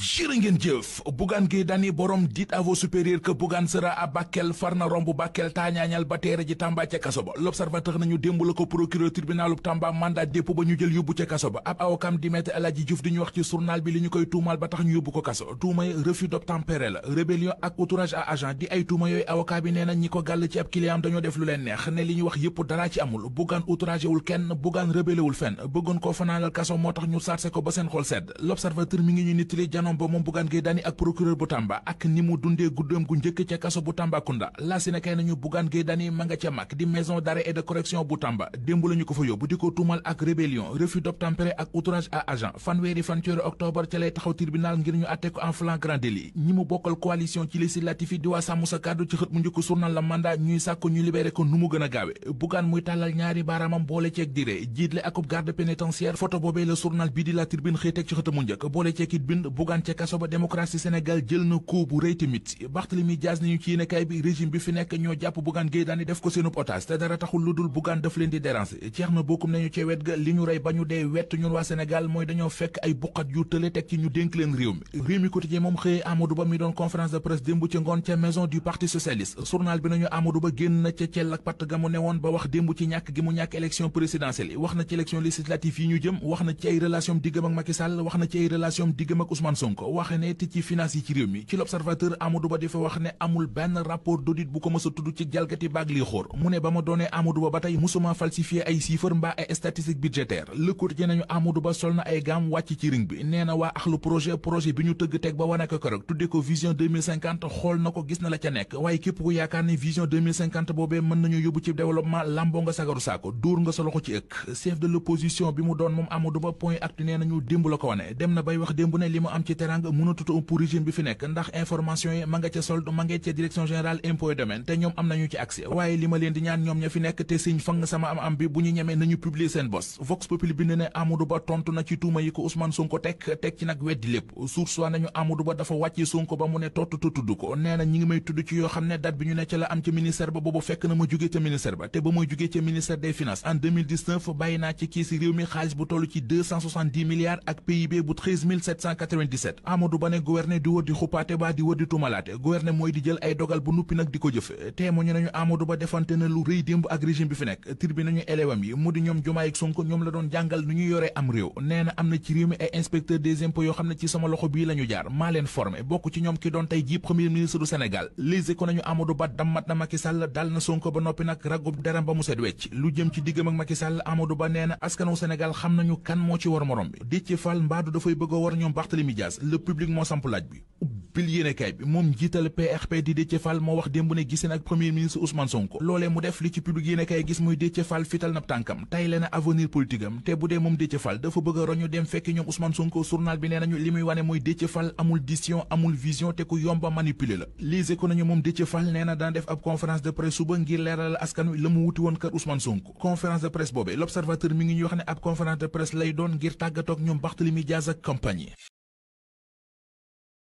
jërë ngeen jëf Bougane Gueye Dany borom dit à vos supérieurs que Bougane sera à Bakel far na romb Bakel taañaañal ba teere ji Tamba ca kaso ba. L'Observateur nañu démb la ko procureur tribunalub Tamba mandat dépôt ba ñu jël yóbbu ca kaso ba. Ab awakam di Maître El Hadji Diouf di ñu wax ci journal bi li ñu koy tuumal ba tax ñu yóbbu ko kaso. tuumay refus d'obtempérer la, rébellion ak outrage à agent di ay tuuma yooyu avocat bi nee na ñi ko gàll ci ab client dañoo def lu leen neex ne li ñu wax yëpp dara ci amul. Bougane outragé wul kenn, Bougane rébellé wul fenn, bëggoon koo fanaanal kaso moo tax ñu sarse ko ba seen xol sedd. L'Observateur mi ngi ñu nittali janoom ba moom Bougane Gueye Dany ak procureur bu Tamba ak ni mu dundee guddeem gu njëkk ca kaso bu Tambacounda. La si ne kay nañu Bougane Gueye Dany ma nga ca mag di maison d'arrêt et de correction bu Tamba démb lañu ko fa yóbbu di ko tuumal ak rébellion, refus d'obtempérer ak outrage à agent. Fanweeri fan ci weeru octobre ca lay taxaw tribunal ngir ñu àtte ko en flagrant délit. ñi mu bokkal coalition ci législatif yi di waa sàmm sa kàddu ci xët mu njëkk journal La Mandat ñuy sàkku ñu libéré ko nu mu gën a gaawe. Bougane muy tàllal ñaari baaraamam boole ceeg diré jiitle akub garde pénitentiaire. Photo boobee la journal bii di La Tribune xëy teg ci xët mu njëkk boole ceeg it bind Bougane ca kaso ba démocratie Sénégal jël na coup bu rëy tamit. Barthélémy Dias nañu ci yéenekaay bi régime bi fi nekk ñoo jàpp Bougane Gueye Dany def ko seenub otage te dara taxul lu dul Bougane daf leen di déranger. ceex na bokkum nañu ci wet ga li ñu rey ba ñu dee wett ñun waa Sénégal mooy dañoo fekk ay buqat yu tële teg ci ñu dénk leen réew mi quotidien moom xëyee Amadou Ba mi doon conférence de presse démb ci ngoon ca maison du parti socialiste. Journal bi nañu Amadou Ba génn na ca cell ak patt ga mu newoon ba wax démb ci ñàkk gi mu ñàkk élection présidentielle yi. wax na ci élection législative yi ñu jëm, wax na ci ay relation diggam ak Macky Sall, wax na ci ay relation diggam ak Ousmane Sonko, waxe ne te ci finance yi ci réew mi. Ci l'Observateur Amadou Ba dafa wax ne amul benn rapport d'audit bu ko mës a tudd ci jalgati baag lii xóor. mu ne ba ma doonee Amadou Ba ba tey musuma falsifier ay chiffres mbaa ay statistiques budgétaires. Le Quotidien nañu Amadou Ba sol na ay gaam wàcc ci ring bi nee na waa axlu projet bi ñu tëgg teg ba wane ko keroog tudde ko vision 2050 xool na ko gis na la ca nekk, waaye képp ku yaakaar ne vision 2050 boobee mën nañu yóbbu ci développement lamboo nga sagaru saako dóor nga sa loxo ci ëkk. Chef de l'opposition bi mu doon moom Amadou Ba point actu nee nañu démb la ko wane, dem na bay wax démb ne li mu am ci teranga mënatuta pour régime bi fi nekk ndax information yi ma nga ca solde ma nga ca direction générale impôts et domaines te ñoom am nañu ci accès, waaye li ma leen di ñaan ñoom ña fi nekk te siñ fang sama am bi bu ñu ñemee nañu publier seen bos. Vox Populi bind ne Amadou Ba tontu na ci tuuma yi ko Ousmane Sonko teg ci nag weddi lépp. Source wa nañu Amadou Ba dafa wàcce Sonko ba mu ne tott te tudd ko, nee na ñi ngi may tudd ci yoo xam ne date bi ñu ne ca la am ca ministère ba boobu fekk na ma jugee ca ministère ba te ba muy jugee ca ministère des finances en 2019 bàyyi naa ci kii si réew mi xaalis bu toll ci 270 milliards ak PIB bu 13 797. Amadou Ba ne gouverner di wër di xupaate ba di wër di tumalaate, gouverner mooy di jël ay dogal bu nuppi nag di ko jëfe. témoigné nañu Amadou Ba defante na lu rëy démb ak régime bi fi nekk. Tribune nañu élèvam yi mu di ñoom Diomaye ak Sonko ñoom la doon jàngal nu ñu yoree am réew. nee na am na ci réew mi ay inspecteur des impôts yoo xam ne ci sama loxo bii la ñu jaar maa leen formé bokk ci ñoom ki doon tey jii premier ministre du Sénégal. Les Échos nañu Amadou Ba dammat na Macky Sall dal na Sonko ba noppi nag ragub deram ba mu set wecc. lu jëm ci diggam ak Macky Sall Amadou Ba nee na askanu Sénégal xam nañu kan moo ci war morom bi. Déthié Fall mbaadu dafay bëgg a war ñoom Barthélémy Dias. Le Public moo samp laaj bi. bil yéenekaay bi moom jiital PRP di Déthié Fall moo wax démb ne gisee ak premier ministre Ousmane Sonko. loolee mu def li ci Public yéenekaay gis muy Déthié Fall fital na tànkam tay le na avenir politique am te bu dee moom Déthié Fall dafa bëgg a roñu dem fekki ñoom Ousmane Sonko. journal bi nee nañu li muy wane mooy Déthié Fall amul vision amul vision te ku yomba manipuler la. Les Échos nañu moom Déthié Fall nee na dana def ab conférence de presse suba ngir leeral askan wi la mu wuti woon kër Ousmane Sonko. conférence de presse boobee L'Observateur mi ngi ñuy wax ne ab conférence de presse lay doon ngir tàggatoog ñoom Barthélémy Dias ak compagnie.